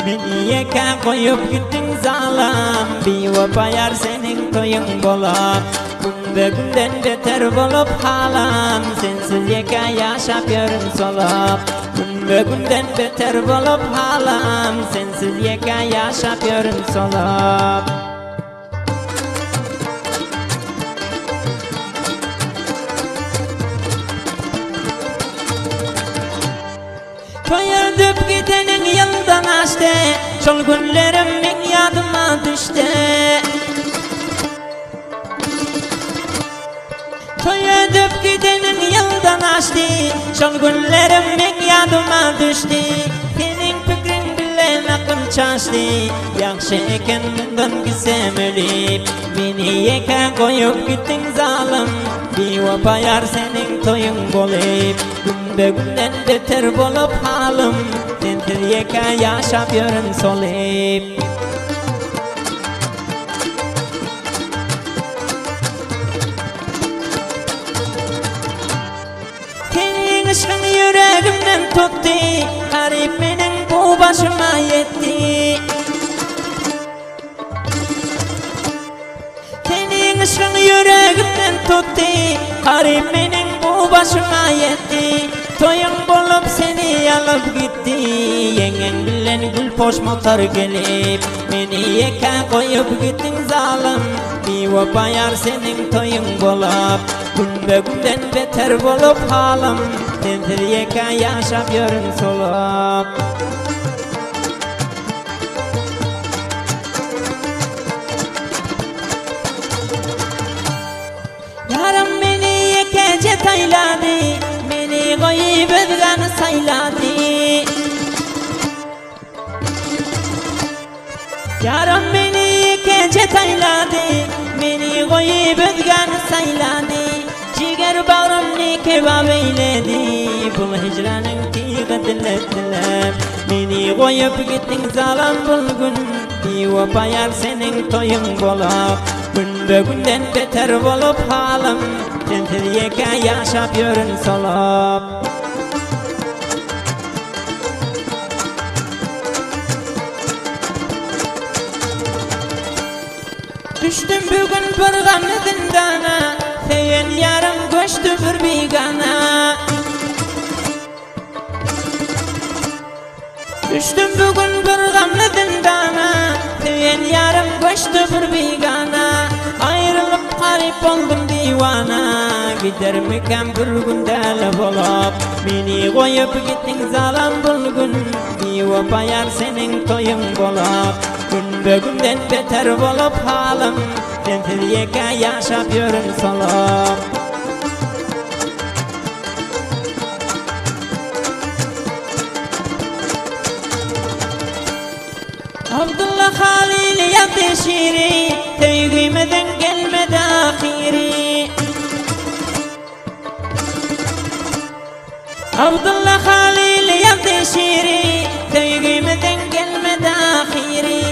Meni ýeke goýup gitdiň zalam Biwepa ýar seniň toýuň bolap Günbe günden beter bolup halam Sensiz ýeke ýaşap ýörün solap Günbe günden beter bolup halam Sensiz ýeke ýaşap ýörün solap. Toý ödüp gideniň ýyldan aşdy, Şol günlerim meň ýadyma düşdi. Toý ödüp gideniň ýyldan aşdy, Şol günlerim meň ýadyma düşdi. Seniň pikriň bilen aklym çaşdy, Ýagşy eken mundan gitsem ölüp. Meni ýeke goýup gitdiň zalym, Biwepa ýar seniň toýuň bolup. Günbe-günden beter bolup halym, Sensiz ýeke ýaşap ýörün solup. Seniň yşkyň ýüregimden tutdy, Garyp meniň bu başyma ýetdi. Seniň yşkyň ýüregimden tutdy, Garyp meniň bu başyma ýetdi. Toýuň bolup seni alyp gitdi, Ýeňňeň bilen gülpoş motor gelip. Meni ýeke goýup gitdiň zalym, Biwepa ýar seniň toýuň bolup. Günbe-günden beter bolup halym, Sensiz ýeke ýaşap ýörün solup. Ýarym meni ýekeje saýlady, Meni goýup özgäni saýlady. Ýarym meni ýekeje saýlady, Meni goýup özgäni saýlady. Jiger bagrymny kebap eýledi, Bul hijranyň tygy dile-dile. Meni goýup gitdiň zalam bul gün, Biwepa ýar seniň toýuň bolap. Günbe-günden beter bolup halym, Sensiz ýeke ýaşap ýörün solap. Düşdüm bu gün bir gamly zindana, Söýen ýarym göçdi bir bigana. Düşdüm bu gün bir gamly zindana, Söýen ýarym göçdi bir bigana. Aýrylyp garyp boldum diwana, Gidermikäm bir gün däli bolup. Meni goýup gitdiň zalam bul gün, Biwepa ýar seniň toýuň bolup. Günbe-günden beter bolup halym, Sensiz ýeke ýaşap ýörün solup. Abdylla Halyl ýazdy şiri, Söýgimiziň gelmedi ahyry. Abdylla Halyl ýazdy şiri, Söýgimiziň gelmedi ahyry.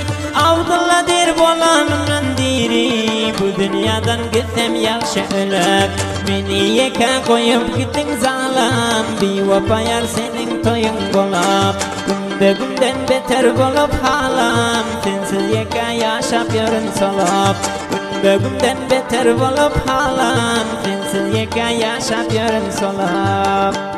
Abdylla diýr bolanymdan diri, Bu dünýadan gitsem ýagşy ölüp. Meni ýeke goýup gitdiň zalam, Biwepa ýar seniň toýuň bolup. Günbe-günden beter bolup halam, Sensiz ýeke ýaşap ýörün solup. Günbe-günden beter bolup halam, Sensiz ýeke ýaşap ýörün solup.